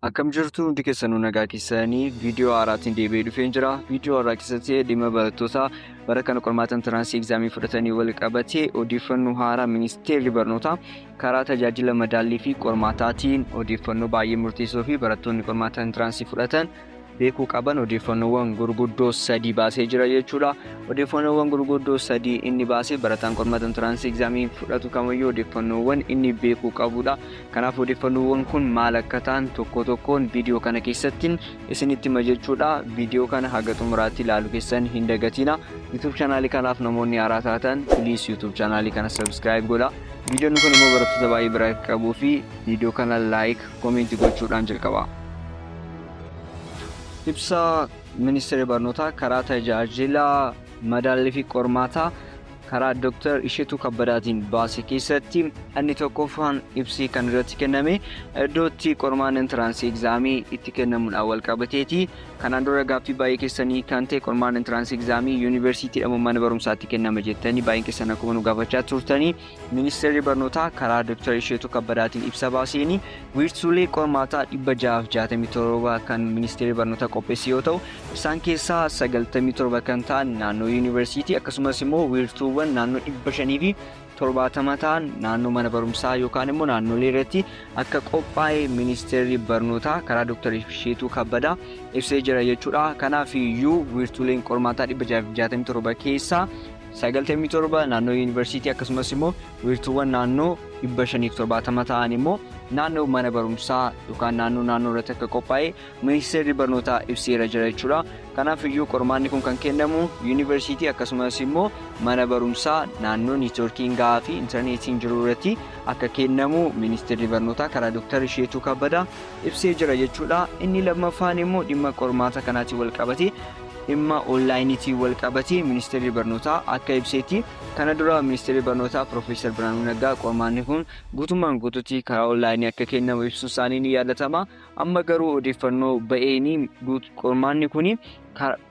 Akkam jirtu hundi keessanuu, nagaa keessanii? Viidiyoo haaraatiin deebi'ee dhufeen jira. Viidiyoo haaraa keessatti dhimma barattoota bara kana qormaata entrance examii fudhatanii wal qabatee odeeffannoo haaraa ministeerri barnootaa karaa tajaajila madaallii fi qormaataatiin odeeffannoo baay'ee murteessoo fi barattoonni qormaata entrance fudhatan beekuu qaban odeeffannoowwan gurguddoo sadii baasee jira jechuudha. Odeeffannoowwan gurguddoo sadii inni baasee barataan qormaata entrance examii fudhatu kamiyyuu odeeffannoowwan inni beekuu qabudha. Kanaaf odeeffannoowwan kun maal akka ta'an tokko tokkoon viidiyoo kana keessatti isinitti hima jechuudha. Viidiyoo kana haga xumuraatti ilaaluu keessan hin dagatina. YouTube chaanaalii kanaaf namoonni haaraa taatan, please, YouTube chaanaalii kana subscribe godha. Viidiyoon kun immoo barattoota baay'ee bira qabuu fi viidiyoo kana like, comment gochuudhaan jalqaba. Ibsa ministeerri barnootaa karaa tajaajila madaallii fi qormaataa karaa Dr. Isheetuu Kabbadaatiin baase keessatti inni tokkoffaan ibsi kan irratti kenname iddootti qormaan entrance examii itti kennamuudhaan wal qabateeti. Kanaan dura gaaffii baay'ee keessanii kan ta'e, qormaan entrance examii yuunivarsiitiidha mana barumsaatti kennama jettanii baay'een keessan akkuma nu gaafachaa turtanii, ministeerri barnootaa karaa Dr. Isheetuu Kabbadaatiin ibsa baaseenii wiirtuulee qormaataa 667 kan ministeerri barnootaa qopheesse yoo ta'u, isaan keessaa 97 kan ta'an naannoo yuunivarsiitii, akkasumas immoo wiirtuuwwan naannoo 570 ta'an naannoo mana barumsaa yookaan immoo naannolee irratti akka qophaa'e ministeerri barnootaa karaa Dr. Isheetuu Kabbadaa ibsee jira jechuudha. Kanaaf iyyuu wiirtuuleen qormaataa 667 keessaa 97 naannoo yuunivarsiitii, akkasumas immoo wiirtuuwwan naannoo 570 ta'an immoo naannoo mana barumsaa yookaan naannoo naannoo irratti akka qophaa'e ministeerri barnootaa ibseera jira jechuudha. Kanaaf iyyuu qormaanni kun kan kennamu yuunivarsiitii akkasumas immoo mana barumsaa naannoo networkiin gahaa fi intarneetiin jiru irratti akka kennamu ministeerri barnootaa karaa Dr. Isheetuu Kabbadaa ibsee jira jechuudha. Inni lammaffaan immoo dhimma qormaata kanaatiin wal qabatee, dhimma onlineiitiin wal qabatee ministeerri barnootaa akka ibseetti, kana dura ministeerri barnootaa Piroofeesar Birhaanuu Naggaa qormaanni kun guutummaan guutuutti karaa onlineii akka kennamu ibsuun isaanii ni yaadatama. Amma garuu odeeffannoo ba'eenii qormaanni kun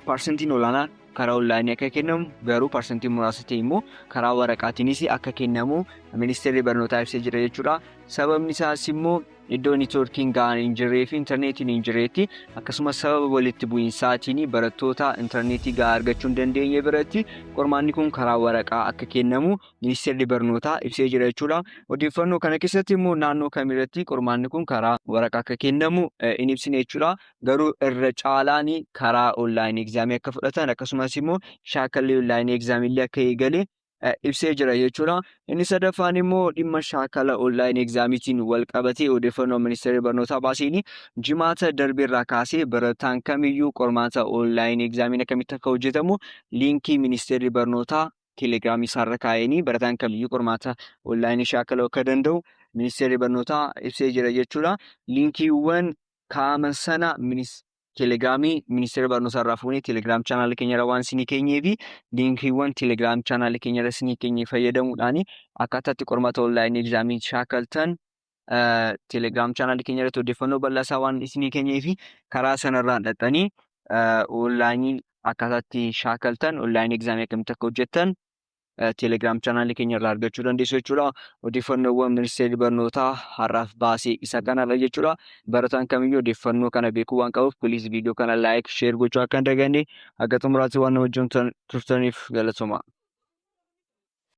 parsantiin olaanaa karaa onlineii akka kennamu, garuu parsantiin muraasa ta'e immoo karaa waraqaatiinis akka kennamu ministeerri barnootaa ibsee jira jechuudha. Sababni isaas immoo iddoo networkiin gahaan hin jirree fi intarneetiin hin jirreetti, akkasumas sababa walitti bu'iinsaatiin barattoota intarneetii gahaa argachuu hin dandeenye biratti qormaanni kun karaa waraqaa akka kennamu ministeerri barnootaa ibsee jira jechuudha. Odeeffannoo kana keessatti immoo naannoo kamirratti qormaanni kun karaa waraqaa akka kennamu hin ibsine jechuudha. Garuu irra caalaan karaa onlineii examii akka fudhatan, akkasumas immoo shaakalli onlineii examii illee akka eegale ibsee jira jechuudha. Inni sadaffaan immoo dhimma shaakala online examiitiin wal qabatee odeeffannoo ministeerri barnootaa baaseen, jimaata darbeerraa kaasee barataan kamiyyuu qormaata online examiin akkamitti akka hojjetamu linkii ministeerri barnootaa teelegiraamii isaarra kaa'eenii barataan kamiyyuu qormaata onlineii shaakaluu akka danda'u ministeerri barnootaa ibsee jira jechuudha. Linkiiwwan kaa'aman sana teelegiraamii ministeera barnootaa irraa fuunee teelegiraam chaanaalii keenya irra waan isinii keenyee fi linkiiwwan teelegiraam chaanaalii keenya irra isinii keenye fayyadamuudhaan akkaataa itti qormaata onlineii examii shaakaltan teelegiraam chaanaalii keenya irratti odeeffannoo bal'aa isaa waan isinii keenyee fi karaa sanarraan dhaqxanii onlineii akkaataa itti shaakaltan, onlineii examii akkamitti akka hojjettan teelegiraam chaanaalii keenya irraa argachuu dandeessu jechuudha. Odeeffannoowwan ministeerri barnootaa har'aaf baasee isa kanarra jechuudha. Barataan kamiyyuu odeeffannoo kana beekuu waan qabuuf, please, viidiyoo kana like, share gochuu akka hin daganne. Akka xumuraatti waan na wajjin turtaniif galatooma.